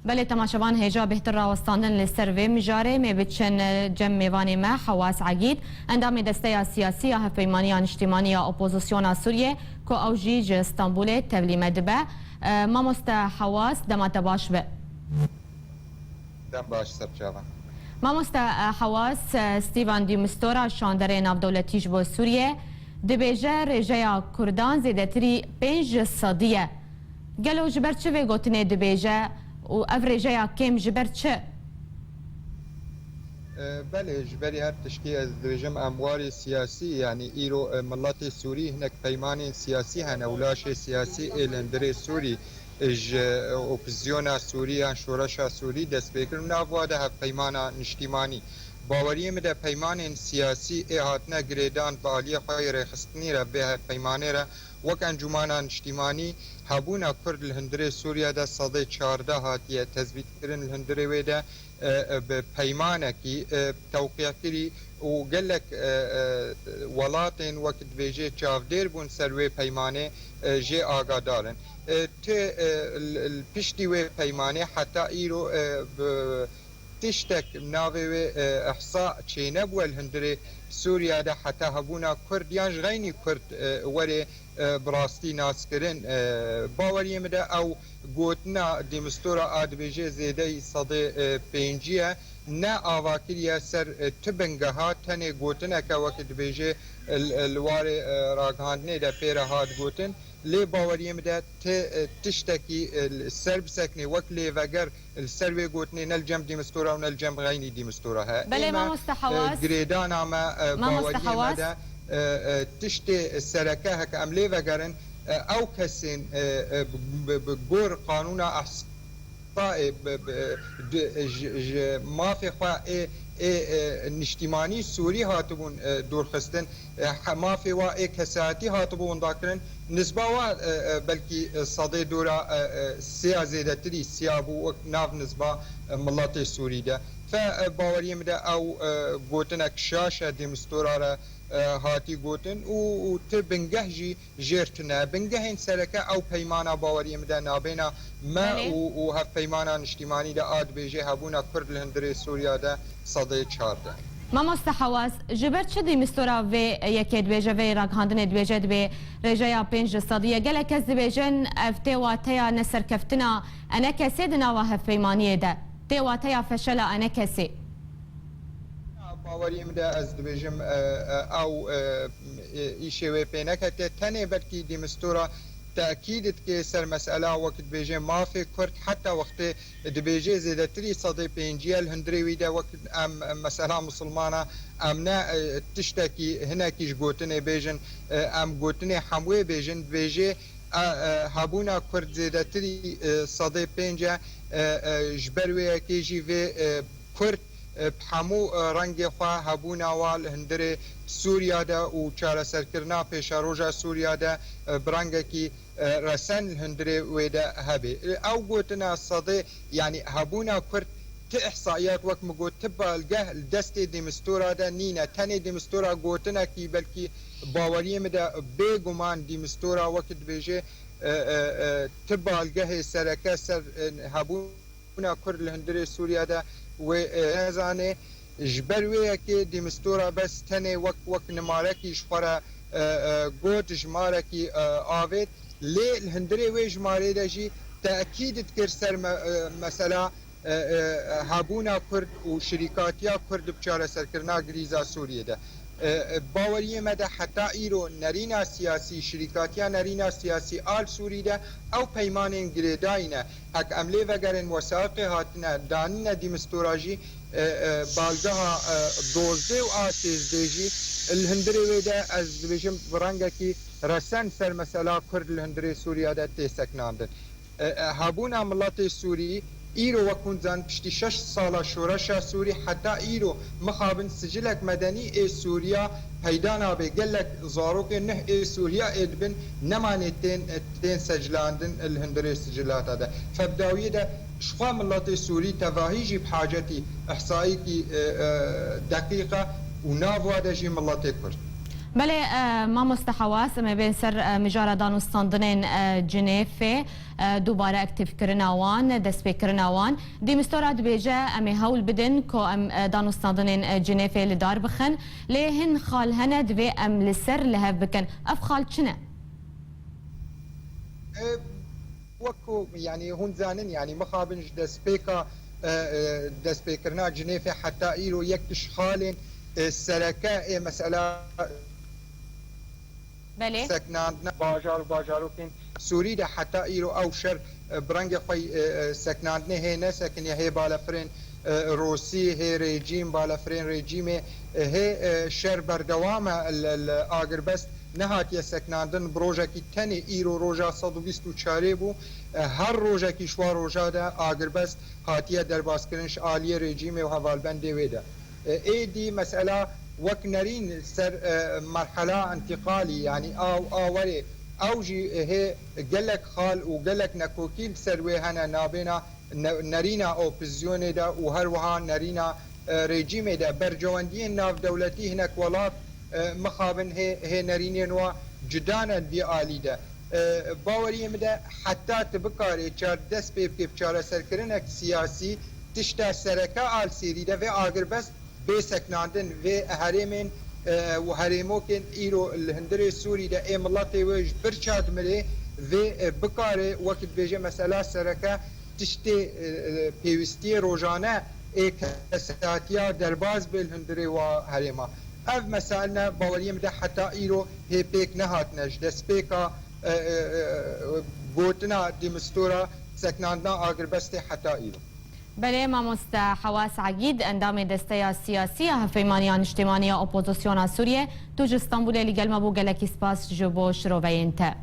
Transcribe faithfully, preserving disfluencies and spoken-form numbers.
Belê temaşevan, hêja bêhtir rawestandin li ser vê mijarê, me biçin cem mêvanê me Hewaz Egîd, endamê Desteya Siyasî ya Hevpeymaniya Niştîmanî ya Opozisyona Sûriyê, ku ew jî ji Stenbolê tevlî me dibe. E, mamoste Hewaz, dema te baş be. Dem baş, serçavan. Mamoste, e, Hewaz, e, Stephen de Mistura, şanderê navdewletî ji bo Sûriyê, dibêje rêjeya Kurdan zêdetirî pênc sedî ye. Gelo ji ber çi vê gotinê dibêje û ev rêjeya kêm ji ber çi? E, belê, ji berî her tiştî ez dibêjim em warê siyasî, yanî îro, e, miletê Sûrî hinek peymanên siyasî hene û laşê siyasî ê li hundirê Sûrî, e, ji, e, opozisyona Sûrî yan şoreşa Sûrî dest pê kir û nav wa de hevpeymana niştîmanî. Baweriyê min de peymanên siyasî ê hatine girêdan bi aliyê xwe yê rêxistinî re vê hevpeymanê re wek Encûmana Niştîmanî, hebûna Kurd li hundirê Sûriye de sedê çardeh hatiye tezbîtkirin, li hundirê wê de, e, e, bi peymanekî, e, tewqîfkirî û gelek, e, e, welatên wek dibêje çavdêr bûn ser wê peymanê, e, jê agadar in. E, ti, e, li, li piştî wê peymanê heta îro, e, bi tiştek navê wê, e, ihsa çênebûye li hundirê Sûriye de heta hebûna Kurd yan ji xeynî Kurd, e, were, e, bi rastî naskirin. E, baweriyê min de ew gotina Dîmistora a dibêje zêdeyî sedê, e, pêncî ye, ne ava kiriye ser, e, tu bingeha, tenê gotineke weke dibêje, e, li, e, li warê, e, ragihandinê de pê re hat gotin. Lê baweriyê min de ti, e, tiştekî, e, li ser biseknê wek lêveger li ser wê gotinê ne li cem Dîmistora û ne li cem xeynî Dîmistora heye. Belê, Ê me, mamoste e, Hewaz. Girêdana me, e, Mamoste baweriyê me Hewaz. de, e, e, tiştê sereke heke em lê vegerin, e, ew kesên, e, e, bi, bi, bi gor qanûna ehsayê, bi, bi, di, ji, ji mafê xwe ê, ê, e, niştîmanî Sûrî hatibûn, e, dûrxistin, e, he-, mafê wa ê kesayetî hatibû windakirin, nizba wa, e, e, belkî, e, sedê dora, e, e, sêya zêdetirî siya bû wek nav nizba, e, miletê Sûrî de. Fe, e, baweriyê min de ew, e, gotinek şaş e Dêmistora re, e, hatî gotin û, û ti bingeh jî jêr tune. Bingehên sereke ew peymana baweriyê min de nabêna me Belê. û, û hevpeymana niştîmanî de a dibêje hebûna Kurd li hundirê Sûriya de sedê çardeh. Mamoste Hewaz, ji ber çi Dîmistora vê yekê dibêje, vê ragihandinê dibêje, dibê rêjeya pênc ji sedî ye? Gelek kes dibêjin ev tê wateya neserkeftina enekesê di nava hevpeymaniyê de. Tê wateya feşela enekesê. Baweriyê min de ez dibêjim, e, e, ew, e, e, îşê wê pê nekete. Tenê belkî Dîmistora tekîd dike ser mesela wek dibêje mafê Kurd heta wextê dibêje zêdetirî sedê pêncî ye. Li hundirê wî de wek em, em mesela misilmana, em ne, e, tiştekî hinekî ji gotinê bêjin, e, em gotinê hemwê bêjin, dibêje, e, e, hebûna Kurd zêdetirî, e, sedê pênc e, e, e, ji ber wê yekê jî vê, e, Kurd, e, bi hemû, e, rengê xwe hebûna wa li hundirê Sûriya de û çareserkirina pêşeroja Sûriya de, e, bi rengekî, e, resen li hundirê wê de hebe. E, ew gotina sedê, yanî hebûna Kurd ti ihsaiyat wek min got, ti balgeh li destê Dîmistora de nîne. Tenê Dîmistora gotinekî belkî baweriyê min de bêguman Dîmistora wek dibêje, e, e, e, ti balgehê sereke ser, e, hebûn bûna Kurd li hundirê Sûriya de wê, e, nezane. Ji ber wê yekê Dîmistora bes tenê wek, wek nimarekî ji xwe re, e, e, got, jimarekî, e, avêt. Lê li hundirê wê jimarê de jî tekîd dikir ser me-, e, mesela, e, e, hebûna Kurd û şirîkatiya Kurd bi çareserkirina krîza Sûriyê de. E, e, baweriyê me de heta îro nerîna siyasî, şirîkatiya nerîna siyasî a li Sûrî de ew peymanên girêdayî ne. Hek em lê vegerin, wesaiqê hatine danîne Dîmistora jî, e, e, balgeha, e, dozdê û a sêzdê jî li hundirê wê de, ez dibêjim, bi rengekî resen ser mesela Kurd li hundirê Sûriya de tê seknandin. E, e, hebûna miletê Sûrî îro wek hûn dizanin piştî şeş sala şoreşa Sûrî heta îro mixabin sicilek medenî ê Sûriya peyda nabe. Gelek zarokên nuh ê Sûriya ê dibin nemanê tên, tên secilandin li hundirê sicilata de. Fe bi dawiyê de ji xwe miletê Sûrî tevahî jî bi hacetî ihsaîkî, e, e, deqîq e û nav wa de jî miletê Kurd. Belê, e, mamoste Hewas, em ê bên ser, e, mijara danûstandinên, e, Cinêfê, e, dubare aktîfkirina wan, destpêkirina wan. Dîmistora dibêje, em ê hewl bidin ku em, e, danûstandinên, e, Cinêfê li dar bixin. Lê hin xal hene, divê em li ser li hev bikin. Ev xal çi ne? E, wek ku, yanî, hûn zanin, yanî, mixabin ji destpêka, e, e, destpêkirina Cinêfê heta îro yek ji xalên, e, sereke ê mesela Belê. seknandina bajar û bajarokên Sûrî de heta îro ew şer, e, bi rengê xwe, e, e, seknandinê hê nesekiniye, hê balefirên, e, Rûsî, hê rejîm, balefirên rejîmê, e, hê, e, şer berdewam e, li, li agirbest nehatiye seknandin, bi rojekî tenê îro roja sed û bîst û çarê bû. E, her rojekî ji wan roja de agirbest hatiye derbaskirin ji aliyê rejîmê û hevalbendê wê de. E, êdî mesela wek nerîn ser, e, merhela întîqalî, yanî a û a werê, ew jî hê gelek xal û gelek nekokî li ser wê hene nabêna ne-, nerîna opozîsyonê de û her wiha nerîna, e, rejîmê de. Berjewendiyên navdewletî hinek welat, e, mixabin hê, hê nerînên wa cuda ne li vî alî de. E, baweriyê min de heta tu bikarê çar-, dest pê bikê bi çareserkirinek siyasî, tişta sereke a li Sêrî de vê agirbest bê seknandin, vê herêmên, e, û herêmokên îro li hundirê Sûrî de ê miletê wê ji birça dimirê, vê, e, bikare, wek dibêje mesela sereke, tiştê, e, e, pêwîstiyê rojane ê kesatiya derbaz bê li hundirê wa herêma. Ev mesail ne, baweriyê min de heta îro hê pêk nehatine ji destpêka, e, e, e, gotina Dîmistora seknandina agirbestê heta îro. Belê, mamoste Hewas Egîd, endamê Desteya Siyasî ya Hevpeymaniya Niştîmanî ya Opozisyona Sûriyê, tu ji Stenbolê li gel me bû, gelekî spas ji bo şiroveyên te.